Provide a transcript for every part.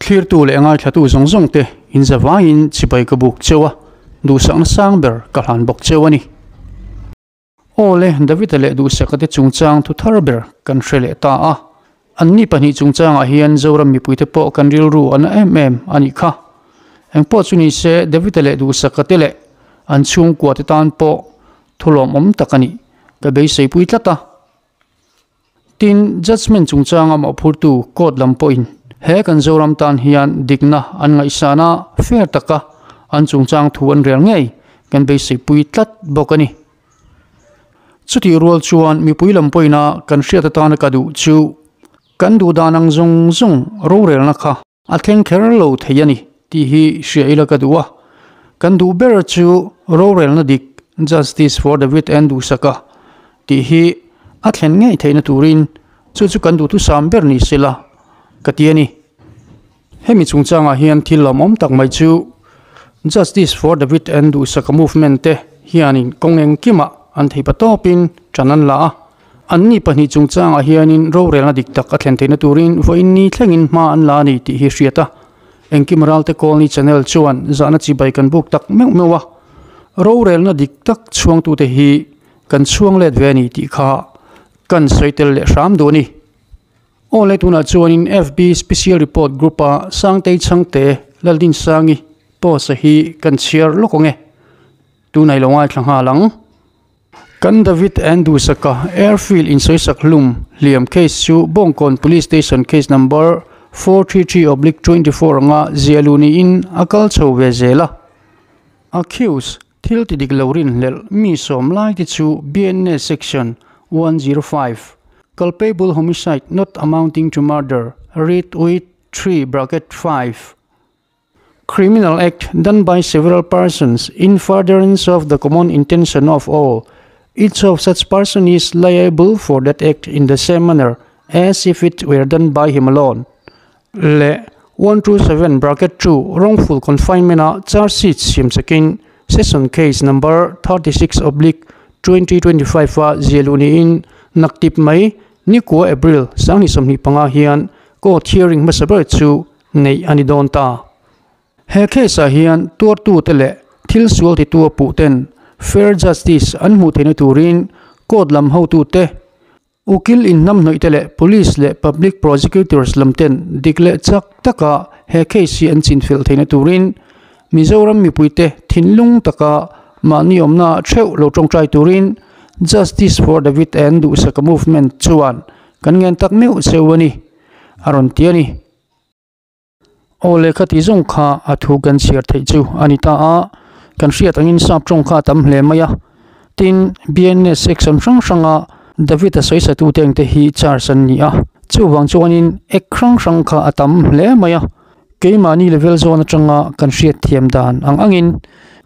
Thlirtu leh ngaithlatu zawng zawng te in zavaiin chibai ka buk cheu a, duhsakna sang ber ka hlan bawk cheu a ni. Aw le, Davida leh duhsaka te chungchang thu thar ber kan hre leh ta a. Anni pahnih chungchangah hian Zoram mipuite pawh kan rilru a na em em a nih kha. Engpawh chu ni se, Davida leh duhsaka te leh an chhungkua te tan pawh thu lawmawm tak a nih ka beiseipui tlat a. Tin, judgement chungchanga mawhphurtu court lam pawhin he kan Zoram tan hian dikna an ngaihsan a, fair taka an chungchang thu an rel ngei kan beiseipui tlat bawk a ni. Chutih rual chuan mipui lam pawhina kan hriat atana ka duh chu kan duh dan ang zawng zawng rorelna kha a thleng kher lo thei a ni tih hi hria ila ka duh a. Kan duh ber chu rorelna dik Justice for David and Duhsaka tih hi a thlen ngei theihna turin chu chu kan duhthusam ber ni sela ka ti a ni. Hemi chungchangah hian thil lawmawm tak mai chu Justice for David and Duhsaka movement te hianin kawng engkimah an theipa tawpin tan an la a. Anni pahnih chungchangah hianin rorelna dik tak a thlen theihna turin vawiin ni thlengin hma an la a ni tih hi hriat a. Engkim Ralte Colony Channel chuan zahna chibai kan buk tak meuh meuh a, rorelna dik tak chhuangtute hi kan chhuang let ve a ni tih kha kan sawi tel leh hram duh a ni. Aw le tunah chuanin FB Special Report Group-a Sangtei Chhangte Laldinsangi post-a hi kan chhiar lawk ang e. Tunah i lo ngaithla nghal ang. Kan David and Duhsaka airfield insawisak hlum hliam case chu Bawngkawn Police Station case number 433/24 anga ziahluh niin a kal chho ve zel a. Accused thil ti dik lo rinhlelh mi sawm lai te chu BNS section 105, culpable homicide not amounting to murder, read with 3(5). Criminal act done by several persons in furtherance of the common intention of all. Each of such person is liable for that act in the same manner as if it were done by him alone. Leh 127 bracket 2 wrongful confinement a charge sheet siam chakin session case number 36 oblique 2025 a ziahluh niin naktip mai nikua April 2025 hian court hearing hmasa ber chu neih a ni dawn ta. He case ah hian tuartute leh thil sual titu a puh ten fair justice an hmuh theihna turin court lam hotute, ukil inhnamhnawih te leh police leh public prosecutors lam ten dik leh chak taka he case hi an chinfel theihna turin Mizoram mipuite thinlung taka mahni awmna ah theuh lo tawngtai turin Justice for David and Duhsaka Movement chuan kan ngen tak meuh cheu a ni, a rawn ti a ni. Aw lehkha tih zawng kha a thu kan chhiar theih chu a ni ta a, kan hriat angin sap tawng kha a tam hle mai a, tin BNS section hrang hranga David-a sawisatu te engte hi charge an ni a, chuvang chuanin ek hrang hrang kha a tam hle mai a, keimahni level zawn atanga kan hriat thiam dan ang angin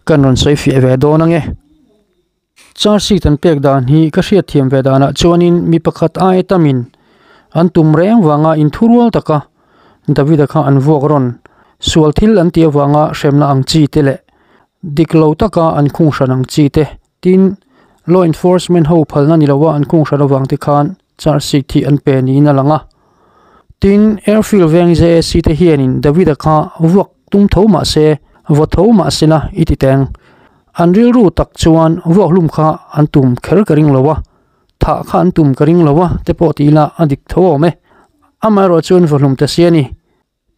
kan rawn sawi fiah ve dawn ang e. Charge sheet an pek dan hi ka hriat thiam ve danah chuanin mi pakhat aia tamin an tum reng vanga inthurual taka Davida kha an vuak rawn sual thil an tih avanga hremna ang chi te leh dik lo taka an khung hran ang chi te tin law enforcement ho phalna ni loa an khung hran avang te khan charge sheet hi an pe niin a lang a. Tin airfield veng JAC te hianin Davida kha vuak tum tho mah se vaw tho mah sela i ti teng. An rilru tak chuan vuakhlum kha an tum kher ka ring lo a, thah kha an tum ka ring lo a te pawh ti ila a dik tho awm e. Amaherawh chuan vuahlum ta si a ni.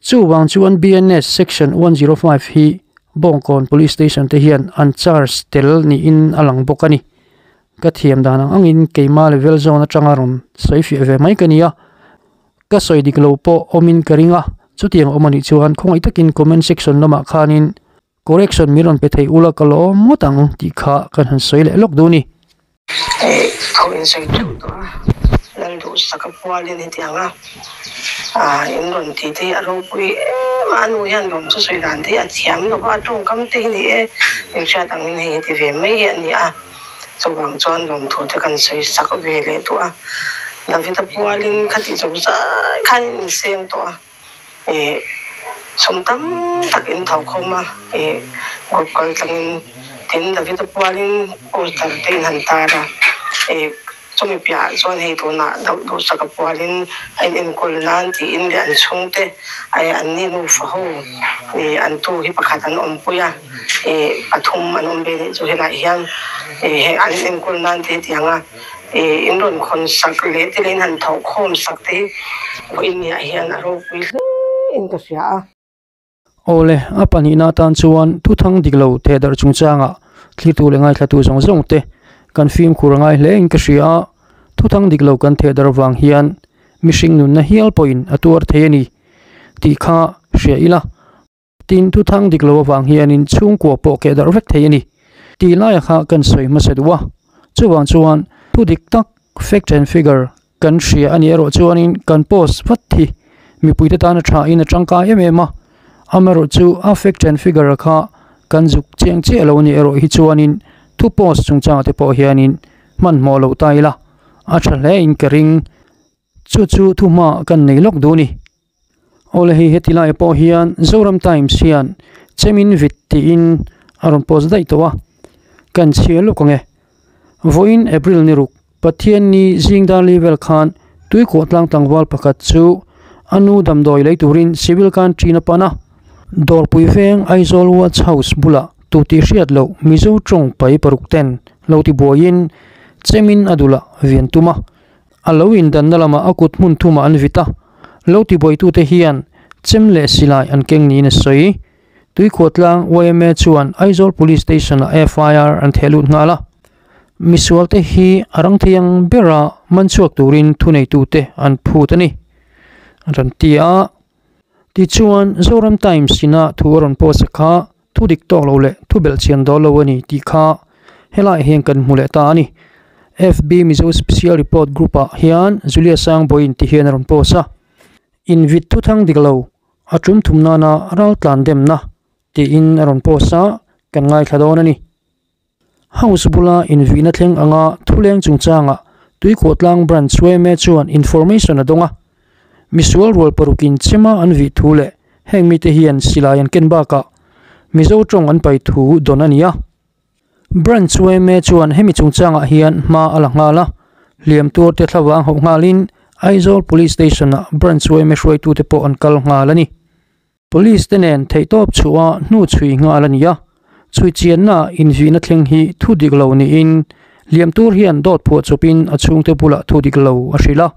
Chuvang chuan BNS Section 105 hi Bawngkawn Police Station te hian an charge tel niin a lang bawk a ni. Ka thiam dan ang angin keima level zawn atanga rawn sawi fiah ve mai ka ni a, ka sawi dik lo pawh awmin ka ring a, chutiang awm a nih chuan khawngaih takin comment section lamah khanin Correction min rawn pe thei ula ka lawm ngawt ang tih kha kan han sawi leh lawk duh ni. Hei ho in sawi teuh tawh a, Lalduhsaka pualin hetiang a in rawn tih te hi a ropui em a, a nu hian lawm chu sawi dan te hi a thiam lo va, a tawngkam te hi ni e, min hriat angin hei hi ti ve mai hi a ni a, chuvang chuan lawmthu te kan sawi sak ve leh duh a, Davida pualin khati zawk zai khan in inseng tawh a. Ih sum tam tak in tho khawm a, ih group kal tlangin tin Davida pualin poster te in han tar a, ih Chumi piahah chuan hei tunah Duhsaka pualin a in enkawl nan tiin leh an chhungte ai an ni nufa ho ih an tu hi pakhat an awmpui a ih pathum an awm ve nih chu helaiah hian ih heng an enkawl nan te hetiang a ih in rawn khawn sak leh te leh in han thawh khawm sak te hi vawiin niah hian a ropui hle in ka hria a. Awle, a pahnihna atan chuan thuthang dik lo theh darh chungchangah thlirtu leh ngaithlatu zawng zawng te kan fimkhur a ngai hle in ka hria a, thuthang dik lo kan theh darh vang hian mihring nunna hial pawhin a tuar thei a ni tih kha hria ila, tin thuthang dik lo avang hianin chhungkua pawh keh darh vek thei a ni tih laia kha kan sawi hmasa duh a, chuvang chuan thu dik tak fact and figure Kan hria a nih erawh chuanin kan post vat hi mipuite tana tha in a tangkai em em a, amaherawh chu a fact and figure kha kan zuk chiang chiah lo a nih erawh hi chuanin thu post chungchangah te pawh hianin hmanhmawh loh ta ila a tha hle in ka ring. Chu chu thuhma kan nei lawk duh a ni. Awle hei heti lai pawh hian Zoram Times hian Chemin vit tiin a rawn post daih tawh a, kan chhiar lawk ang e. Vawiin April ni ruk, Pathianni zing dar li vel khan Tuikuah tlang tlangval pakhat chu a nu damdawi lei turin Civil Canteen a pan a, Dawrpui veng Aizawl Watch House bulah tu tih hriat loh Mizo tawng pai paruk ten lo ti buaiin Chemin a dulah vian tum a, A lo indanna lamah a kut hmun thumah an vit a, lo tibuaitute hian chem leh silai an keng niin a sawi. Tuikhuahtlang yma chuan Aizawl Police Station-ah FIR an theh lut nghal a, misualte hi a rang thei ang bera man chhuak turin thuneitute an phut a ni, an rawn ti a. Tichuan, Zoram Times ina thu a rawn post a kha thu dik tawk lo leh thu belhchian dawl lo a ni tih kha helaiah hian kan hmu leh ta a ni. FB Mizo Special Report Group ah hian Julia Sangbawiin ti hian a rawn post a, Invit thuthang dik lo, a tum thum nana ral tlan demna tiin a rawn post a, kan ngaithla dawn a ni. House bula invihna thleng anga thuleng chungchangah Tuikhuahtlang Branch yma chuan information a dawng a. Misual rual parukin chema an vih thu leh heng mite hian silai an ken bakah Mizo tawng an pai thu dawn a ni a. Branch yma chuan hemi chungchangah hian hma a la nghal a, hliam tuarte thlavang hauh nghalin Aizawl Police Station-ah Branch yma hruaitute pawh an kal nghal a ni. Police te nen theihtawp chhuah hnu chhui nghal a ni a, chhui chianna invihna thleng hi thu dik lo niin liam tur hian dawt phuah chawpin a chhungte bulah thu dik lo a hrilh a.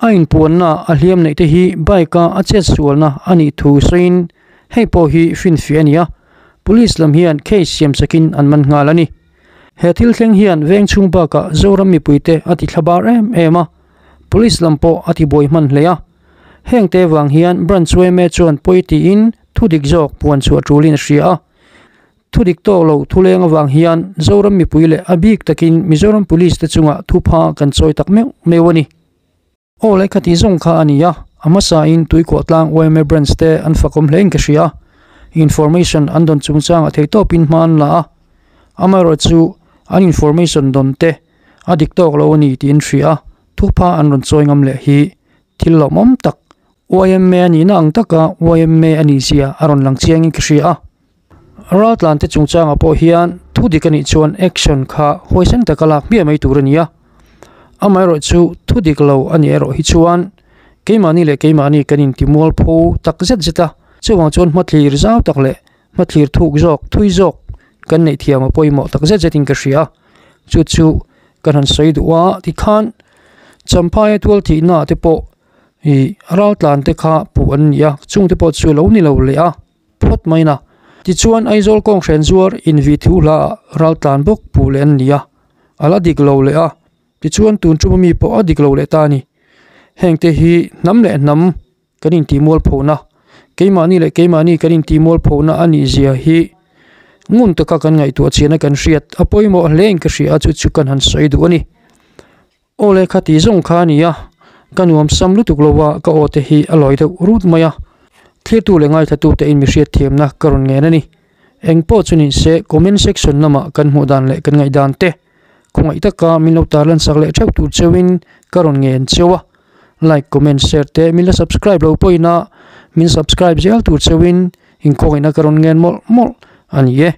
A inpuanna a hliam neih te hi bike a a chet sualna a nih thu sawiin hei pawh hi finfiah a ni a, police lam hian case siam sakin an man nghal a ni. He thil thleng hian veng chhung bakah Zoram mipuite a ti thlabar em em a, police lam pawh a ti buai hman hle a. Heng te vang hian Branch yma chuan pawi tiin thu dik zawk puan chhuah tulin a hria a. Thu dik tawk lo thuleng avang hian Zoram mipui leh a bik takin Mizoram Police te chungah thupha kan chawi tak meuh meuh a ni. Aw lehkha tih zawng kha a ni a, a hmasain Tuikuahtlang yma Branch te an fakawm hlein ka hria a, information an dawn chungchangah theihtawpin hma an la a, amaherawhchu an information dawn te a dik tawk lo a ni tiin hria a, thupha an rawn chawi ngam leh hi thil lawmawm tak yma a nihna ang taka yma a nih zia a rawn lang chiangin ka hria a. Raltlante chungchangah pawh hian thu dik a nih chuan action kha huaisen taka lak hmiah mai tur a ni a. Amaherawhchu thu dik lo a nih erawh hi chuan keimahni leh keimahni kan intimual pho tak zet zet a, chuvang chuan hmathlir zau tak leh hmathlir thuk zawk, thui zawk kan neih thiam a pawimawh tak zet zetin ka hria a. Chu chu kan han sawi duh a, tikhan Champhaia tual thihna te pawh ih raltlan te kha puh an ni a, chung te pawh chu lo ni lo leh a phawt mai na. Tichuan Aizawl kawnghren zuar invi thu hla ah raltlan bawk puh leh an ni a, a la dik lo leh a, tichuan tun ṭuma mi pawh a dik lo leh ta a ni. Heng te hi hnam leh hnam kan intihmualphona, keimahni leh keimahni kan intihmualphona a nih zia hi ngun taka kan ngaihtuah chian a kan hriat a pawimawh hle in ka hria a chu chu kan han sawi duh a ni. Aw le kha tih zawng kha a ni a, ka nuam sam lutuk lo a ka aw te hi a lawi deuh rut mai a, thlirtu leh ngaithla te in mi hriat thiamna ka rawn ngen a ni. Eng pawh chu ni se comment section lamah kan hmuh dan leh kan ngaihdan te khawngaih taka min lo tarlan sak leh theuh tur cheuhin ka rawn ngen cheu a. Like comment share te min la subscribe lo pawhin a min subscribe zel tur cheuhin inkhawngihna ka rawn ngen mawlh mawlh a ni e.